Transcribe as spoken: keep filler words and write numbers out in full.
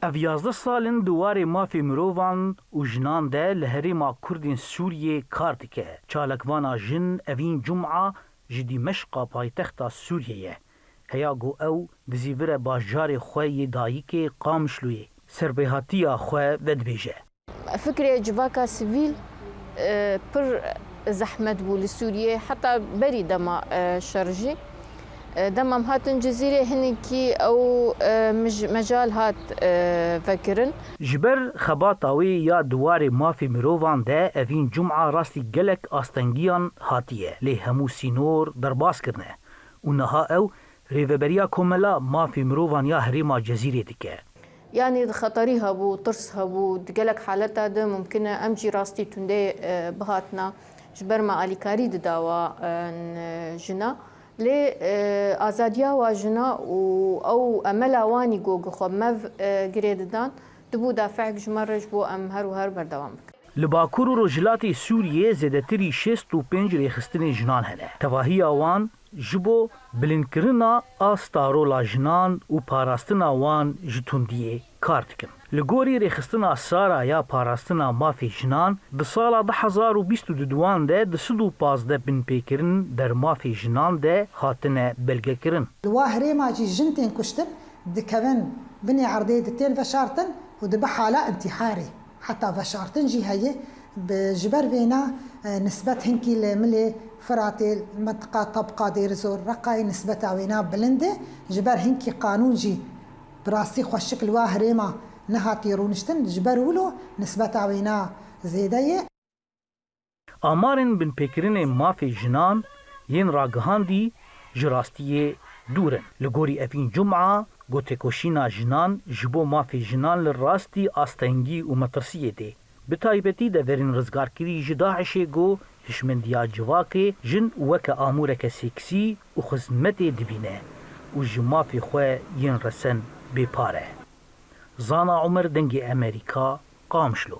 Ev yazdeh sal in di warê mafê mirovan û jinan de li herêma Kurdên Sûriyê kar dike. Çalakvana jin Evîn Cuma ji Dîmeşqa paytexta Sûriyê ye. Heya ku ew dizîvire bajarê xwe yê dayikê Qamişloyê serbêhatiya xwe vedibêje. Fikrê civaka sivîl, e, pir zehmet bû li Sûriyê, heta berî dema, e, şer jî. E, dema em hatin Cizîrê hinekî ew, e, mij-, mecal hat, e, vekirin. Ji ber xebata wê ya di warê mafê mirovan de Evîn Cuma rastî gelek astengiyan hatiye, lê hemû sînor derbas kirine û niha ew rêveberiya komela mafê mirovan ya herêma Cezîrê dike. Yanî xeterî hebû, tirs hebû, di gelek haleta de mumkin e em jî rastî tundê, e, bihatina ji ber me alîkarî dida wa, e, n-, jina. Lê, e, azadiya wa jina û ew emela wanî ku gi xwe mev, e, girê didan, dibû dafeek ji me re ji bo em her û her berdewam bikin. Li Bakur û Rojhilatê Sûriyê zêdetirî şêst û pênc rêxistinên jinan hene. Tevahiya wan ji bo bilindkirina asta rola jinan û parastina wan ji tundiyê kar dikin. Li gorî rêxistina Sara ya parastina mafê jinan, di sala du hezar û bîst û duduan de di sed û pazdeh binpêkirin der mafê jinan de hatine belgekirin. Li wa herêma jî jin tên kuştin, dikevin binê erdê, di tên veşartin û dibe hala întiharê. Heta veşartin jî heye. Bi, ji ber vêna, e, nisbet hinkî li milê Firatê, mentiqa Tabqa, Dêrizor, Reqayê nisbeta wêna bilind e. Ji ber hinkî qanûn jî bi rastî xweşik li wa herêma nehatî rûniştin. Ji ber wilo nisbeta wêna zêde ye. Amarên binpêkirinên mafê jinan yên ragihandî ji rastiyê dûr in. Li gorî Evîn Cuma, ku têkoşîna jinan ji bo mafê jinan li rastî astengî û metirsiyê tê. Bi taybetî deverên rizgarkirî ji DAIŞê ku hişmendiya civakê jin weke amûreke seksî û xizmetê dibîne û ji mafê xwe yên resen bêpar e. Zana Omer, Dengê Emerîka, Qamişlo.